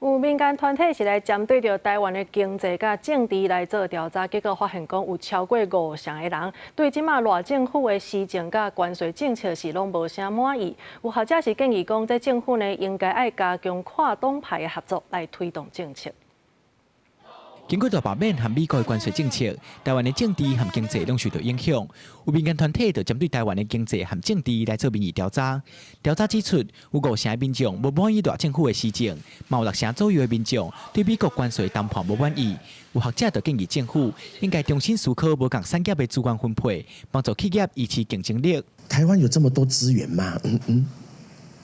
有民間團體是來針對著台灣的經濟佮政治來做調查，結果發現講有超過五成的人對這馬賴政府的施政佮關稅政策是攏無啥滿意。有學者是建議講，這政府呢應該愛加強跨黨派的合作來推動政策。經過大罷免和美國的關稅政策，台灣的政治和經濟攏受到影響。有民間團體就針對台灣的經濟和政治來做民意調查。調查指出，有五成的民眾無滿意賴政府的施政，嘛有六成左右的民眾對美國關稅談判無滿意。有學者就建議政府應該重新思考無仝產業的資源分配，幫助企業維持競爭力。台灣有這麼多資源嗎？嗯嗯。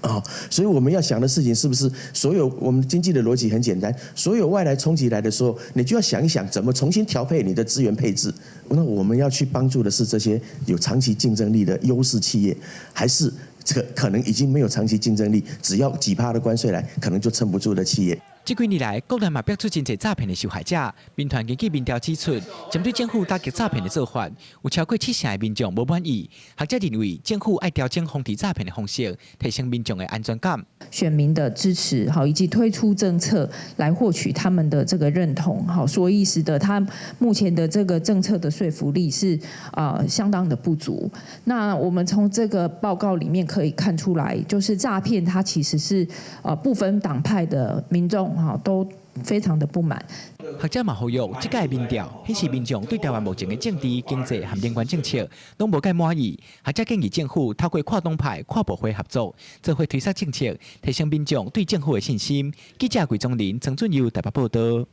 哦，所以我們要想的事情是不是所有我們經濟的邏輯很簡單，所有外來衝擊來的時候，你就要想一想怎麼重新調配你的資源配置。那我們要去幫助的是這些有長期競爭力的優勢企業，還是這個可能已經沒有長期競爭力，只要幾趴的關稅來，可能就撐不住的企業？這幾年來，國內嘛爆出真濟詐騙的受害者。民團根據民調指出，針對政府打擊詐騙的做法，有超過七成的民眾無滿意。學者認為，政府愛調整防治詐騙的方式，提升民眾的安全感。選民的支持，好，以及推出政策來獲取他們的這個認同，好，所以使得他目前的這個政策的說服力是相當的不足。那我們從這個報告裡面可以看出來，就是詐騙它其實是不分黨派的民眾哈都非常的不滿。學者嘛呼籲，這屆民調顯示民眾對台灣目前的政治、經濟和能源政策攏無蓋滿意。學者建議政府透過跨黨派、跨部會合作，做伙推捒政策，提升民眾對政府的信心。記者桂宗林、曾俊佑台北報道。